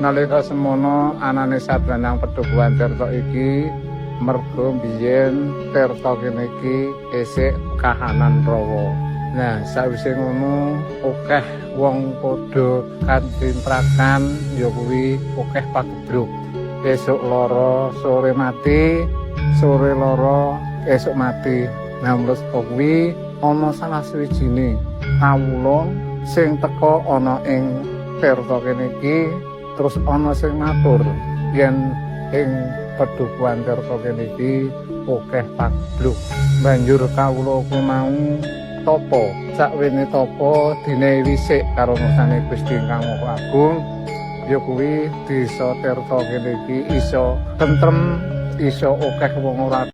Nalika semono anane sabanang Pedukuhan Tirta iki mergo biyen tirta kene iki isih kahanan rawa. Nah, sawise ngono akeh wong padha kacintrakan, ya kuwi akeh pagebluk. Esuk lara sore mati, sore lara esuk mati. Nah, terus kuwi ana salah suwijine kawula sing teka ana ing tirta kene iki, terus ana sing matur yen ing Pedukuhan Tirta kene iki akeh pagebluk. Banjur kawula kuwi mau tapa. Sakwene tapa dinehi wisik karo ngersane Gusti Ingkang Maha Agung, ya kuwi desa Tirta kene iki iso tentrem, iso akeh wong ora